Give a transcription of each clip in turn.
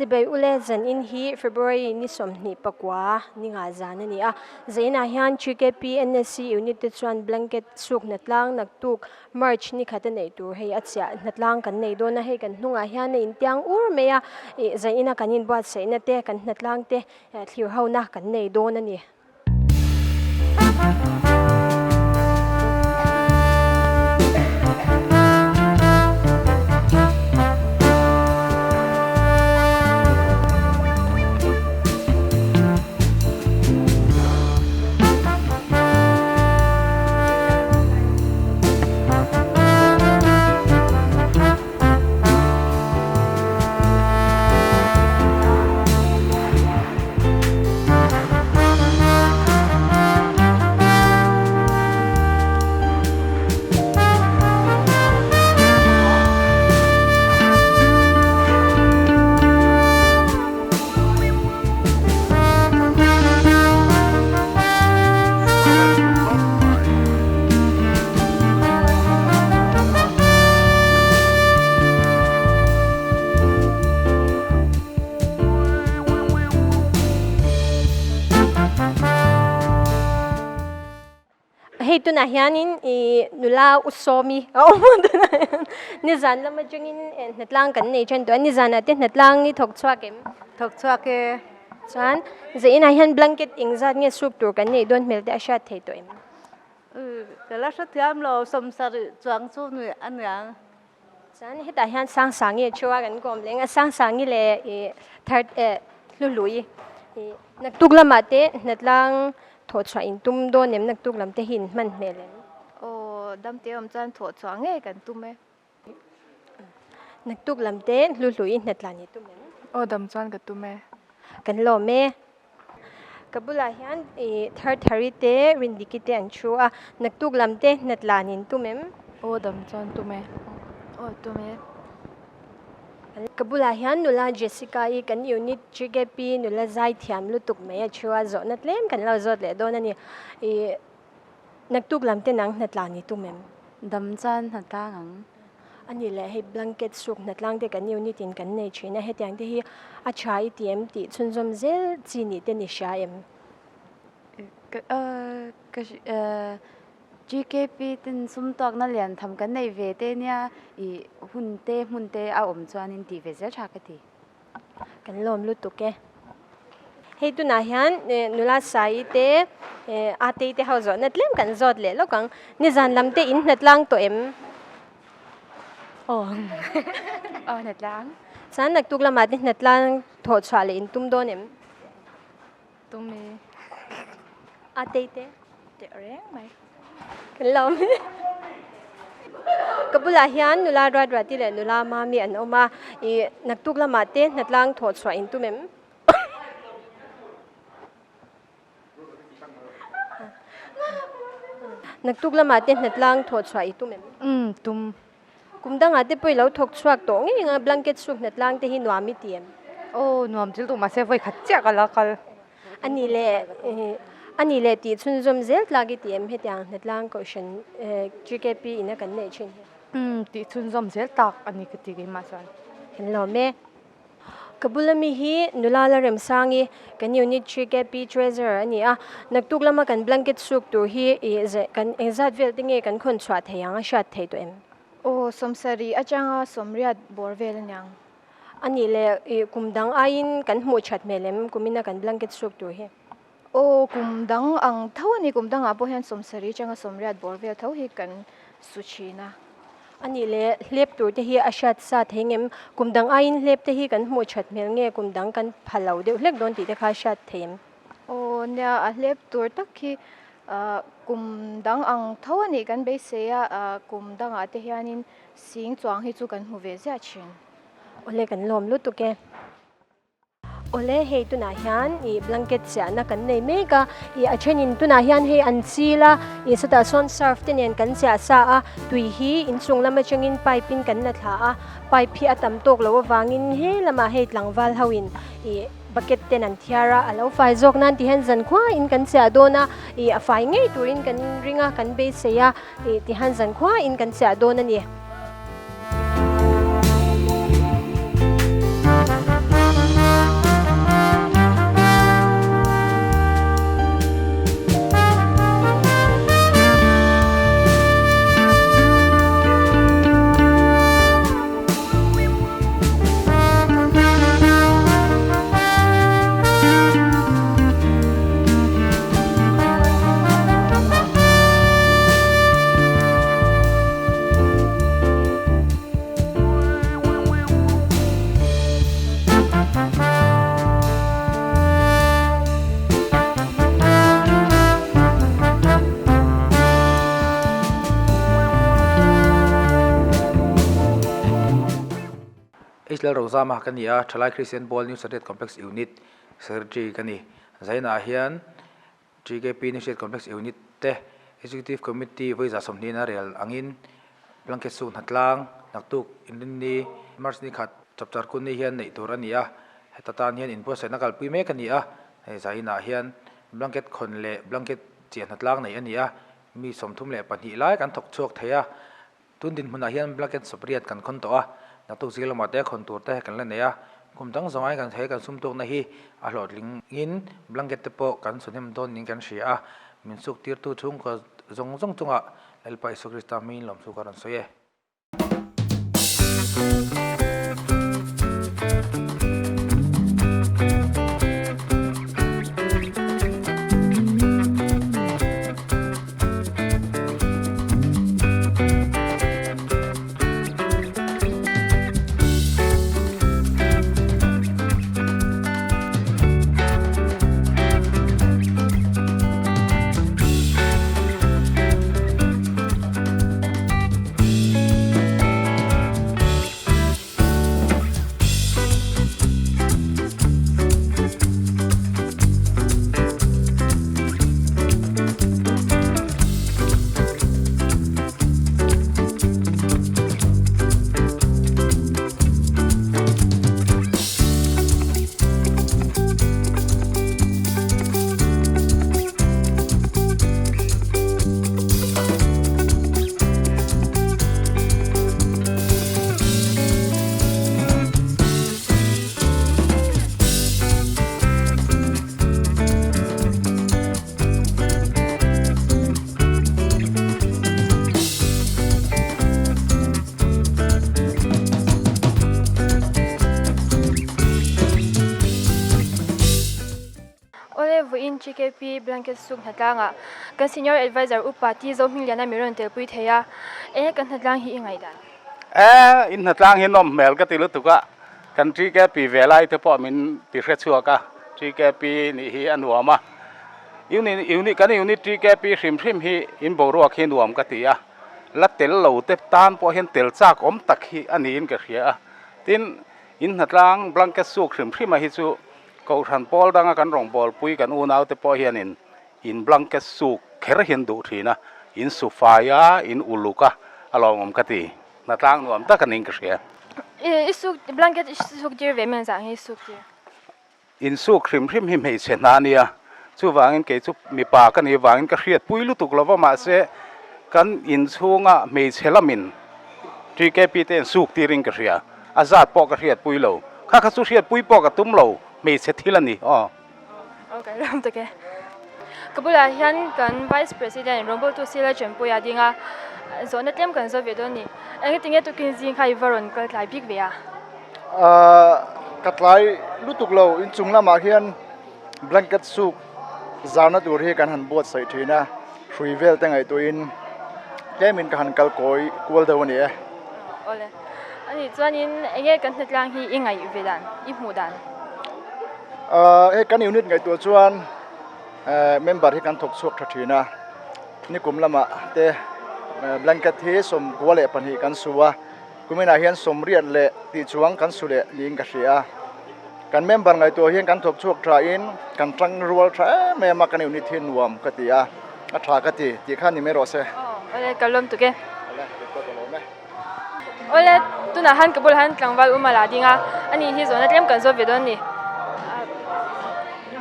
Chibai ule zanin hi February ni 29 ni nga zan a ni a. Zainah hian GKP NSC unit te chuan blanket suk hnatlang naktuk March ni khat a neih tur hei a chiah hnatlang kan nei dawn a, hei kan hnungah hian a intiang ur mai a, ih zaina kan inbuatsaihna te kan hnatlang te thlir hona kan nei dawn a ni. Hei tunah hianin ih nula u sawmi a awm a tunah hian nizan lam atangin hnatlang kan nei then tawh a nizanah te hnatlang hi thawk chhuak em? Thawk chhuak e. Chuan zainah hian blanket engzat nge suk tur kan neih dawn hmel te a hriat thei tawh em? Ka la hrethiam lo 70 chuang chu ni a niang. Chuan hetah hian Sangsangi a thu a kan kawm leng a, Sangsangi leh ih third eh Hluhlui ih naktuk lamah te hnatlang thawh chhuah in tum dawn em naktuk lam te hi in hman hmel em? Aw damte awm chuan thawh chhuah ngei kan tum e. Naktuk lam te Hluhlui hnatlan i tum em? Aw dam chuan ka tum e. Kan lawm e. Ka bulah hian ih thar thari te Rindiki te an thu a, naktuk lam te hnatlan in tum em? Aw dam chuan tum e. Aw tum e. Ka bulah hian nula Jessica-i kan unit GKP nula zai thiam lutuk mai a thu a, zawhna tlem kan lo zawt leh dawn a ni. Ih Naktuk lam te nang hnatlan i tum em? Dam chuan hnatlang ang. A nih leh hei blanket suk hnatlang te kan unit in kan nei thin a, hetiang te hi a tha i ti em tih chhunzawm zel chi nih te ni hria em? Ka GKP ten sum tuakna lian tham kan nei ve te nia i hun te hmun te a awm chuanin tih ve zel tha ka ti. Kan lawm lutuk e. Hei tunah hian nula Sai te Atei te ho zawhna tlem kan zawt leh lawk ang. Nizan lam te in hnatlang tawh em? Aw aw hnatlang. Chuan naktuk lamah te hnatlang thawh chhuah leh in tum dawn em? Tum e. Atei te? Teh reng mai. Kan lawm e. Ka bulah hian nula ruat ruati leh nula mami an awm a, ih naktuk lamah te hnatlang thawh chhuah in tum em? Naktuk lamah te hnatlang thawh chhuah i tum em? Umm tum. Kum dangah te pawh i lo thawk chhuak tawh ngei ang a, blanket suk hnatlang te hi nuam i ti em? Aw nuam thil duh mahse vawi khat chiah ka la kal. A nih leh a nih leh tih chhunzawm zel tlak i ti em hetiang hnatlang kohhran GKP ina kan neih thin hi? Umm tih chhunzawm zel tak a ni ka ti keimah chuan. Kan lawm e. Ka bula mi hi nula la remsangi kan unit GKP treasurer a ni a, naktuk lama kan blanket suk tur hi ih zeh kan engzat vel te nge kan khawn chhuah thei ang a hriat thei tawh em? Aw 70 atanga 80 bawr vel a niang. A nih leh ih kum dang aiin kan hmuh that hmel em kumina kan blanket suk tur hi? Aw kum dang ang tho a ni, kum dangah pawh hian 70 atanga 80 bawr vel tho hi kan su thin a. A nih leh hlep tur te hi a hriat sa thei ngem? Kum dang aiin hlep te hi kan hmuh that hmel nge kum dang kan pha lo deuh hlek dawn tih te kha a hriat thei em? Aw nia a hlep tur tak hi kum dang ang tho a nih kan beisei a, kum dangah te hianin sing chuang hi chu kan hmu ve ziah thin. Awle kan lawm lutuk e. Awle hei tunah hian ih blanket chiahna kan nei mek a, ih a thenin tunah hian hei an chil a, ih sawtah sawn surf te nen kan chiah sa a, tui hi inchung lam atangin pipe in kan la thla a, pipe hi a tam tawk loh avangin he lamah hei tlangval ho in ih bucket ten an thiar a, a lo fai zawk nan ti hian zankhua in kan chiah dawn a, ih a fai ngei turin kan ring a, kan beisei a. Ih tihan zankhua in kan chiah dawn a ni. Dennis Lalrozama ka ni a, Thalai Christian Pawl New Satet Complex Unit Secretary ka ni. Zainah hian TKP New State Complex Unit te Executive Committee vawiza 20 in a rel angin blanket suk hnatlang naktuk inrinni March ni khat chapchar kun ni hian neih tur a ni a, heta tan hian inbuatsaihna kalpui mek a ni a, hei zainah hian blanket khawn leh blanket chiah hnatlang neih a ni a, mi 32 lai kan thawk chhuak thei a. Tun dinhmunah hian blanket sawpriat kan khawn tawh a, naktuk zing lamah te khawn tur te kan la nei a, kum dang zawng aiin kan he kan sum tuakna hi a hlawhtlingin blanket te pawh kan sawhnem dawn niin kan hria a, min suk tirtu chhungkaw zawng zawng chungah Lalpa Isua Krista hmingin lawmthu ka rawn sawi e. Awle vawiin GKP blanket suk hnatlangah kan senior adviser upa T Zohmingliana mi rawn telpui thei a, enge kan hnatlang hi i ngaihdan? E, in hnatlang hi nawm hmel ka ti lutuk a, kan GKP ve lai te pawh min ti hre chhuak a, GKP nih hi a nuam a, unit unit kan unit GKP hrim hrim hi in boruak hi nuam ka ti a, la tel lo te tan pawh hian tel chak awm tak hi a niin ka hria a, tin in hnatlang blanket suk hrim hrim a hi chu Kohhran pawl danga kan rawngbawlpui kan unaute pawh hianin in blanket suk kher hian duh thin a, in su fai a, in uluk a, a lawmawm ka ti. Hnatlang nuam tak a ning ka hria. I suk blanket i suk tir ve men zah nge i suk tir? In suk hrim hrim hi hmeichhe hna a nia, chuvangin kei chu mipa ka nih vangin ka hriatpui lutuk lo va, mahse kan inchhunga hmeichhe lamin TKP te in suk tirin ka hria. A zat pawh ka hriatpui lo. Kha kha chu hriatpui pawh ka tum lo, hmeichhe thil a ni aw. Aw ka ram tak e. Ka bulah hian kan Vice President Rawngbawltu Sila Chenpuia a ding a, zawhna tlem kan zawt ve dawn a ni. Engtin nge tukin zing kha i va rawn kal tlai bik ve a? Ka tlai lutuk lo, inchung lamah hian blanket suk zarna tur hi kan han buatsaih thin a, hrui vel te ngaihtuahin tlemin ka han kal kawi kual deuh a ni e. Awle, ani chuanin enge kan hnatlang hi i ngaih ve dan, i hmuh dan? Hei kan unit ngaihtuah chuan member hi kan thawk chhuak tha thin a, nikum lamah te blanket hi 92 kan su a, Kuminah hian 80 leh tih chuang kan su leh niin ka hria a. Kan member ngaihtuah hian kan thawk chhuak thain kan tang rual tha em em a, kan unit hi nuam ka ti a, a tha ka ti tih kha ni mai rawh se. Awle ka lawm tuk e. Awle kei pawh ka lawm e. Awle tunah han ka bulah han tlangval um a la ding a, ani hi zawhna tlem kan zawt ve dawn a ni.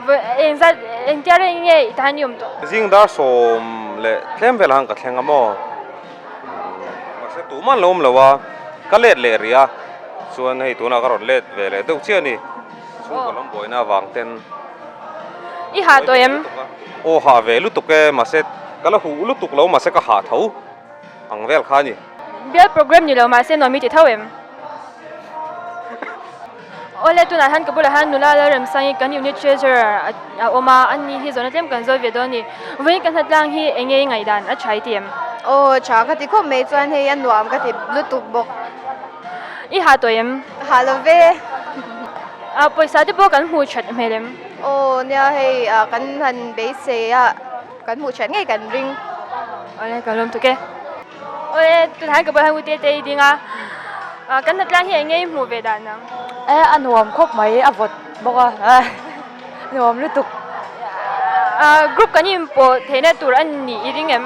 Engzat engtia reng nge i tan i awm tawh? Zing dar sawm leh tlem velah han ka thleng a maw? Mahse tumah an lo awm lo a, ka let leh rih a, chuan hei tunah ka rawn let ve leh deuh chiah a ni. Chhungkaw lam buaina avang ten. I hah tawh em? Aw hah ve lutuk e, mahse ka la huh lutuk lo mahse ka hah tho ang vel kha a ni. Bial program ni lo mahse nuam i ti tho em? Awle tunah hian ka bulah hian nula Lalremsangi kan unit treasurer a awm a, ani hi zawhna tlem kan zawi ve dawn a ni. Vawiin kan hnatlang hi eng nge i ngaihdan a tha i ti em? Aw tha ka ti khawp mai chuan hei a nuam ka ti lutuk bawk. I hah tawh em? Hah lo ve. A pawisa te pawh kan hmuh that hmel em? Aw nia hei kan han beisei a kan hmuh that ngei kan ring. Awle ka lawm tuk e. Awle tunah hian ka bulah hian u Tete i ding a. Kan hnatlang hi eng nge i hmuh ve dan ang? E a nuam khawp mai, a vawt bawk a, nuam lutuk. Group kan inpawh theihna tur a nih i ring em?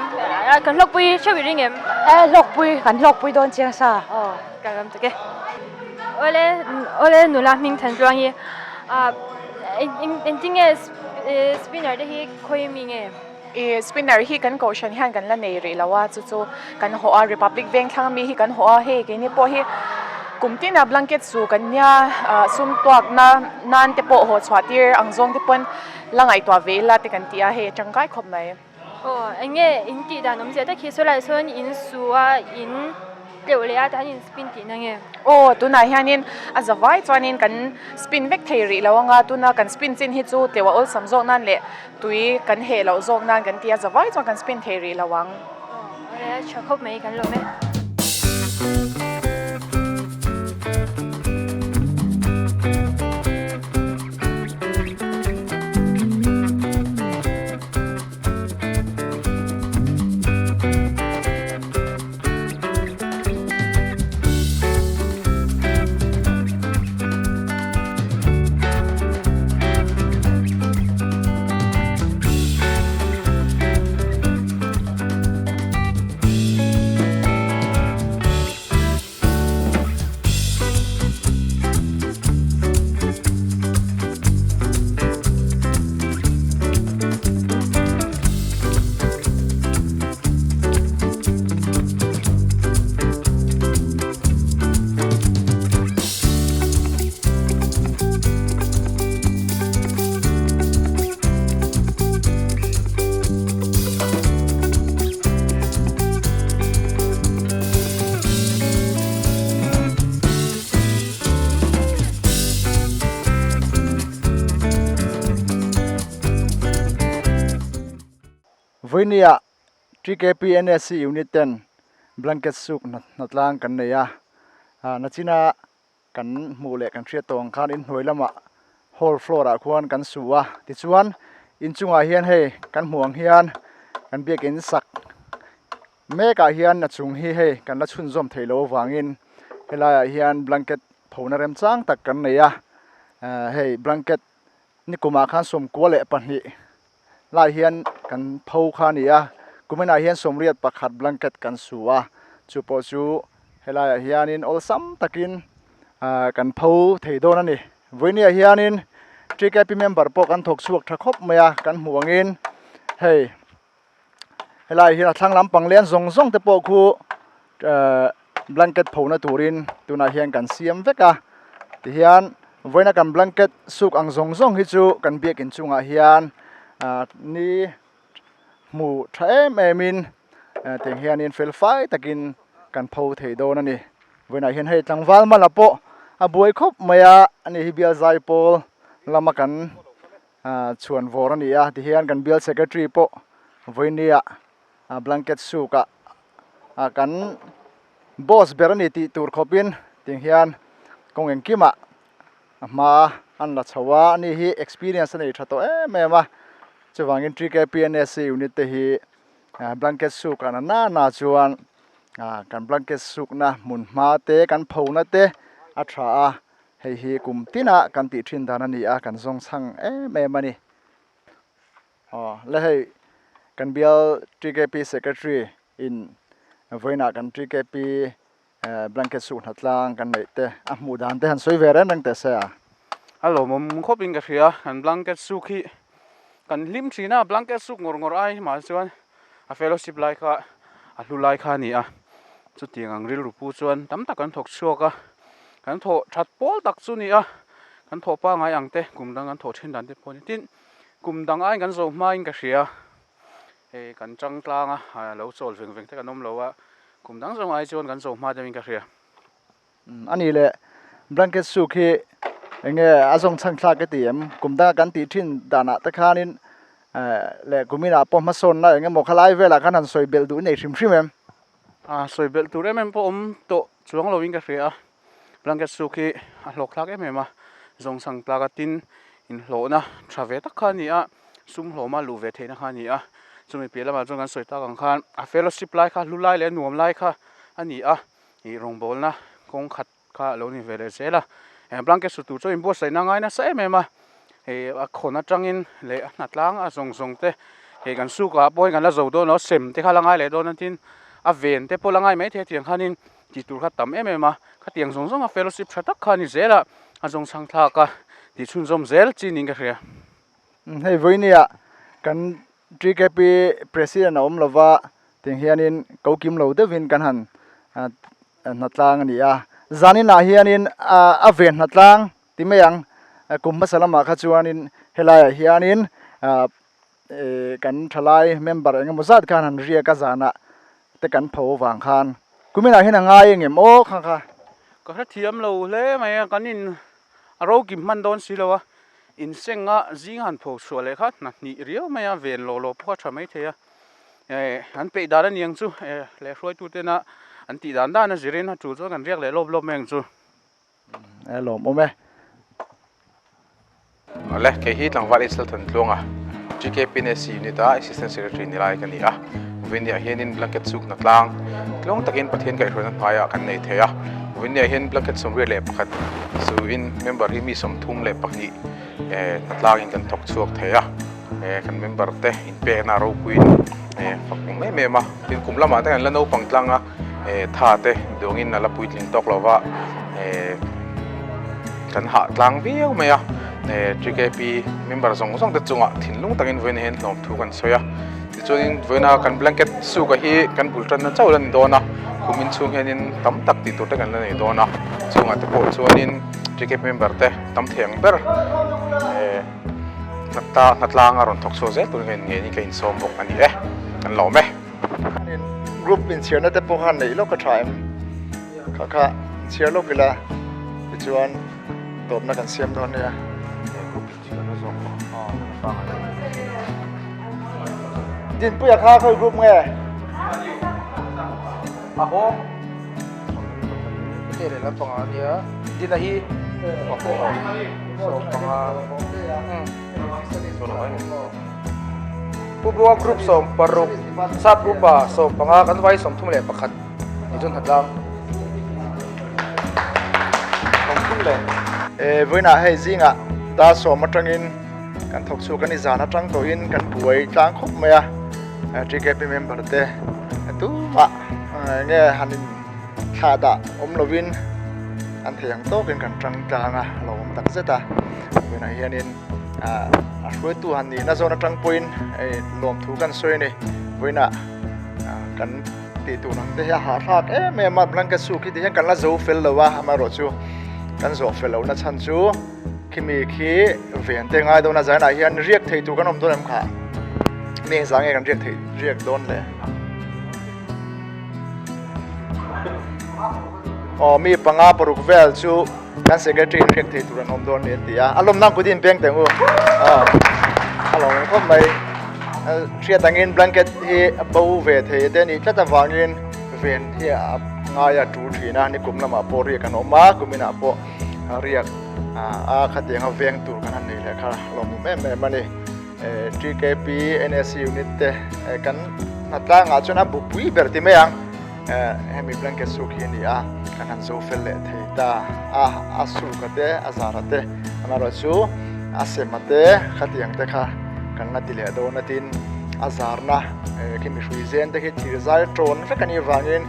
Kan hlawkpui theuh i ring em? E hlawkpui, kan hlawkpui dawn chiang sa. Kan ram tak e. Awle, awle nula hming than tluang hi engtin nge spinner te hi khawi mi nge? I spinner hi kan kohhran hian kan la nei rih lo a, chu chu kan hawh a, Republic Vengthlang ami hi kan hawh a, hei keini pawh hi kum tina blanket su kan nia sum tuakna nan te pawh haw chhuah tir ang zawng te pawn la ngaihtuah ve ila te kan ti a, hei a tangkai khawp mai. Aw eng nge in tih dan awmzia tak hi saw lai sawn in su a in tleuh leh a tah hian in spin tihna nge? Aw tunah hianin a za vai chuanin kan spin vek thei rih lo anga tuna kan spin chin hi chu tleuh a awlsam zawk nan leh tui kan heh loh zawk nan kan ti a, za vai chuan kan spin thei rih lo ang. Aw a tha khawp mai kan lawm e. Vawinia TKP NSC unit ten blanket suk hnatlang kan nei a, nachina kan hmuh leh kan hriat tawh ang khan inhnuai lamah hall floor ah khuan kan su a, tichuan inchungah hian hei kan hmuh ang hian kan biakin sak mek ah hian a chung hi hei kan la chhunzawm theih loh avangin helai ah hian blanket phona remchang tak kan nei a, hei blanket nikumah khan 92 lai hian kan pho kha a ni a, kuminah hian 81 blanket kan su a, chu pawh chu helaiah hianin awlsam takin kan pho thei dawn a ni. Vawinia hianin TKP member pawh kan thawk chhuak tha khawp mai a, kan hmuh angin hei helaiah hian a thlang lampang lian zawng zawng te pawh khu blanket phona turin tunah hian kan siam vek a tihian vawiina kan blanket suk ang zawng zawng hi chu kan biakin chungah hian ni hmu tha em em in tiang hianin fel fai takin kan pho thei dawn a ni vawiinah hian hei tlangval mala pawh a buai khawp mai a ani hi bial zaipawl lama kan chhuan vawr a ni a tihian kan bial secretary pawh vawinia blanket suk ah kan boss ber a ni tih tur khawpin tiang hian kawng engkimah a hma an la chho a ani hi experience a nei tha tawh em em a chuvangin TKPNSC unit te hi blanket suk ah na na chuan kan blanket sukna hmun hma te kan phona te a tha a hei hi kum tinah kan tih thin dan a ni a kan zawng chhang em em a ni. Aw le hei kan bial TKP secretary in vawiinah kan TKP blanket suh hnatlang kan neih te a hmuh dan te han sawi ve reng reng teh se a. A lawmawm khawp in ka hria kan blanket suk hi kan hlim thin a blanket suk ngawr ngawr ai mah chuan a fellowship lai kha a hlu lai kha a ni a chutiang ang rilru pu chuan tam tak kan thawk chhuak a kan thawh that pawl tak chu a ni a kan thawh pangai ang te kum dang kan thawh thin dan te pawh a ni tin. Kum dang aiin kan zo hmain ka hria, hei kan chang tlang a, lo chawl veng veng te kan awm lo a, kum dang zawng ai chuan kan zo hma deuhin ka hria. A nih leh blanket suk hi eng nge a zawng chhan thlak ka ti em? Kum danga kan tih thin danah te khanin leh kum inah pawh hmasawnna eng emaw khalai velah khan han sawi belh duh nei hrim hrim em? A sawi belh tur em em pawh awm tawh chuang loin ka hria a. Blanket suk hi a hlawk thlak em em a, zawngsang tlak a tin inhlawhna tha ve tak kha a ni a, sum hlawma luh ve theihna kha a ni a, chumi piah lamah chuan kan sawi tak ang khan a fellowship lai kha hlu lai leh nuam lai kha a ni a, ih rawngbawlna kawng khat kha a lo ni ve leh zel a. Blanket su tur chu inbuatsaihna a ngai nasa em em a, hei a khawn atangin leh a hnatlang a zawng zawng te hei kan suk ah pawhin kan la zo dawn lo a, sem te kha la ngai leh dawn a tin a ven te pawh la ngai maithei a tiang khanin tih tur kha tam em em a, khatiang zawng zawng a fellowship tha tak kha a ni zel a, a zawng chhang thlak a tih chhunzawm zel chi niin ka hria. Hei vawinia kan TKP President a awm lova tiang hianin ko kim lo deuhin kan han hnatlang a ni a. Zaninah hianin a ven hnatlang ti mai ang, kum hmasa lamah kha chuanin helaiah hianin kan thalai member eng emaw zat khan han riak a zanah te kan pho avang khan kuminah hian a ngai engem aw kha kha. Ka hrethiam lo hle mai a, kan in a ro kim hman dawn si lo a, Insenga zing han pho chhuah leh kha hna hnih riau mai a, ven lawh lawh pawh a tha maithei a, eh an peih dan a ni ang chu, eh leh hruaitu tena an tih dan dan a zirin a tul chuan kan riak leh lawp lawp mai ang chu. A lawmawm e. Awle, kei hi tlangval Israel Thantluanga, GKPNSC Unit a Assistant Secretary ni lai ka ni a. Vawinia hianin blanket chuk hna tlang tluang takin Pathian kaihhruaina hnuaiah kan nei thei a. Vawinia hian blanket 81 suin member hi mi 32 hna tlangin kan thawk chhuak thei a. Kan member te inpekna ropuiin fak awm em em a. Tin, kum lamah te kan la naupang tlang a, tha te duangin a la puitling tawk lo va, kan hah tlang viau mai a. TKP member zawng zawng te chungah thinlung takin vawiin hian hlawm thu kan sawi a. Tichuanin vawiina kan blanket suk-a hi kan bul tanna chauh la ni dawn a, kum inchhung hianin tam tak tih tur te kan la nei dawn a, chungah te pawh chuanin TKP member te tam thei ang ber hnatlang a rawn thawk chhuak zel turin ka inngeih in ka insawm bawk a ni e, kan lawm e. Group inchhiarna te pawh khan neih lawk a tha em? Kha kha inchhiar lawk ila tichuan tawpna kan siam dawn nia. Dinpuia kha khawi group nge? A haw. Heti leh lampang ah ania. Dina hi a haw. 15. Pu Buanga group 60, Sap Upa 15, kan vai 31 ni chuan hnatlang. 30 leh. E vawiinah hei zingah dar sawm atangin kan thawk chhuak a ni zan atang tawhin kan buai tlang khawp mai a TKP member te tumah enge han in thlah dah awm lovin an thei ang tawkin kan tang tlang a lo awm tak zet a vawiinah hianin a hruaitu han nihna zawn atang pawhin lawmthu kan sawi a ni vawiinah kan Tih tur ang te hi a hahthlak em em a, blanket suk hi ti hian kan la zo fel lo a, amaherawhchu kan zawh fel lohna chhan chu khimi khi ven te ngai dawn a, zainah hian riak thei tur kan awm dawn em kha? Mi engzah nge kan riak theih riak dawn le? Aw mi panga paruk vel chu kan secretary in riak thei tur an awm dawn ni an ti a, a lawmna ang kut in peng teng u, a lawm khawp mai. Hriat angin blanket hi a bo ve thei te anih tlat avangin ven hi a ngai a tul thin a, nikum lamah pawh riak an awm a, kum inah pawh riak a khatianga veng tur kan han nei leh kha lawmawm em em a ni. TKP, NSC unit te kan hnatlangah chuan a bupui ber ti mai ang hemi blanket suk hi a ni a, kan han zo fel leh thei ta a, a suk a te a zar a te amaherawhchu a sem a te khatiang te kha kan la ti leh dawn a tin a zarna khi mihrui zen te khi thir zai tawn vek a nih avangin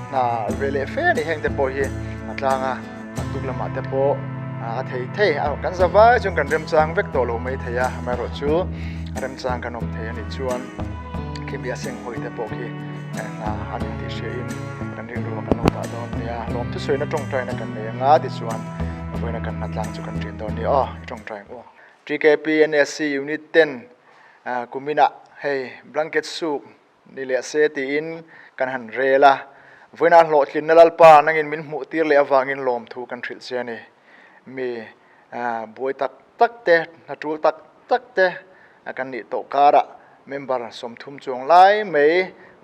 hna ve leh fe a ni heng te pawh hi a tlang a a tuk lamah te pawh a thei thei a kan za vai chuan kan remchang vek tawh lo mai thei a amaherawhchu a remchang kan awm thei a nih chuan khimi a seng hawi te pawh khi hna a ni tih hria in kan rilru a kan lo dah dawn nia lawmthusawiina tawngtaina kan nei anga tichuan vawiina kan hnatlang chu kan ṭin dawn nia aw i tawngtai ang u. TKP NSC Unit ten kuminah hei blanket suk ni leh se tiin kan han rel a, vawiinah hlawhtlinna Lalpa nangin min hmuh tir leh avangin lawmthu kan hrilh che a ni. Mi buai tak tak te, hna tul tak tak te kan nih tawh karah member 30 chuang lai mai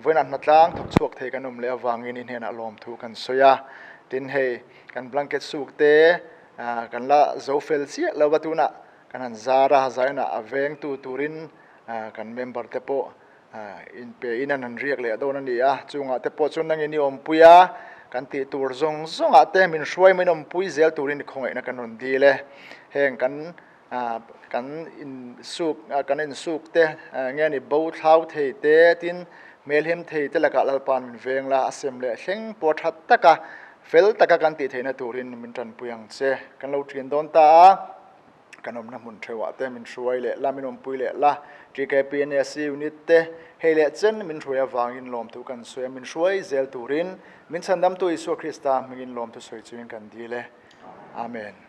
vawiinah hnatlang thawk chhuak thei kan awm leh avangin i hnenah lawmthu kan sawi a. Tin hei kan blanket suk te Kan la zo fel chiah lo va tunah kan han zar a, zainah a vengtu turin kan member te pawh inpe in an han riak leh dawn a ni a, chungah te pawh chuan nangin i awmpui a, Kan tih tur zawng zawngah te min hruai min awmpui zel turin i khawngaihna kan rawn dil e. Heng kan kan insuk kan insuk te nge ni bo thlau thei te tin hmelhem thei te lakah Lalpa'n min veng la, a sem leh thleng pawh tha taka fel taka kan tih theihna turin min tanpui ang che. Kan lo ṭin dawn ta a. Kan awmna hmun theuhah te min hruai leh la, min awmpui leh la. TKPNSC unit te hei leh chen min hruai avangin lawmthu kan sawi a, min hruai zel turin min chhandamtu Isua Krista hmingin lawmthu sawi chungin kan dil e. Amen.